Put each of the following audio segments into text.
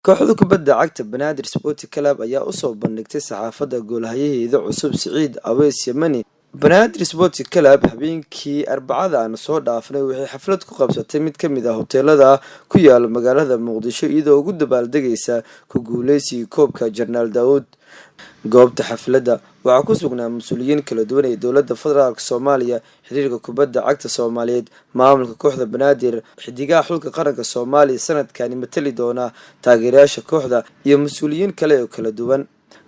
Kooxda kubadda cagta Banaadir Sports Club ayaa usoo bandhigtay saxaafadda goolhayaheeda cusub, Siciid Aweys Yemani. Banaadir Sports Club habeenkii Arbacada aan soo dhaafnay waxay xaflad ku qabsatay mid ka mid ah hoteelada ku yaala magaalada Muqdisho, iyadoo ugu dabaaldegaysa ku guuleysigii koobka Jenaraal Daawud. Goobta xafladda waxaa ku sugnaa mas-uuliyiin kala duwan ee dowladda federaalka Soomaaliya, xiriirka kubadda cagta Soomaaliyeed, maamulka kooxda Banaadir, xidigaha xulka qaranka Soomaaliya sanadkani matali doona, taageerayaasha kooxda iyo mas-uuliyiin kale oo kala duwan.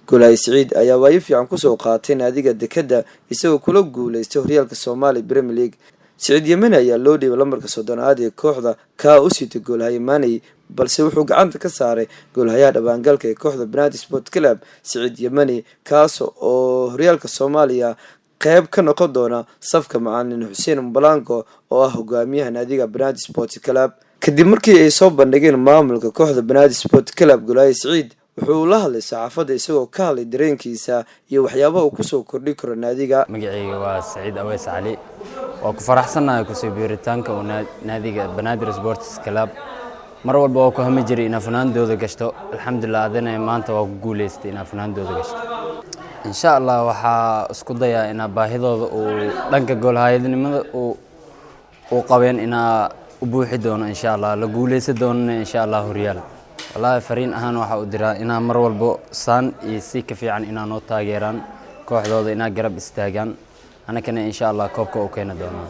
Goolhaye Siciid ayaa waayo fiican kusoo qaatay naadiga Dekadda, isagoo kula guuleystay horyaalka Soomaaliya Premier League. Siciid Yemani ayaa loo dhiibay lambarka 30aad ee kooxda, kaa u siitay goolhaye Maney, balse wuxuu gacanta ka saaray goolhayaha dhabaangalka ee kooxda Banaadir Sport Club, Siciid Yemani, kaas oo horyaalka Soomaaliya qeyb ka noqon doona safka macalin Xuseen Mbalango oo ah hogaamiyaha naadiga Banaadir Sport Club. Kadib markii ay soo bandhigeen maamulka kooxda Banaadir Sport Club goolhaye Siciid, wuxuu la hadlay saxaafadda isagoo ka hadlay dareenkiisa iyo waxyaabaha uu kusoo kordhi karo naadiga. Magacayga waa Saciid Aweys Cali. Waa ku faraxsannahay kusoo biiritaanka uu naadiga Banaadir Sports Club. Mar walba waa ku hami jiray inaa funaanadooda gashto. Alxamdulilah, adina maanta waa ku guuleystay inaa funaanadooda gashto. Insha Allah, waxaa isku dayaa inaa baahidooda uu dhanka goolhayanimada uu qabeen inaa u buuxi doono, insha Allah la guuleysan doonana, insha Allah, horyaal. Wallaahi, fariin ahaan waxaa u diraa inaa mar walbo saan iyo si ka fiican inaa noo taageeraan kooxdooda, inaa garab istaagaan, anakana insha Allah koobka u keeni doonaa.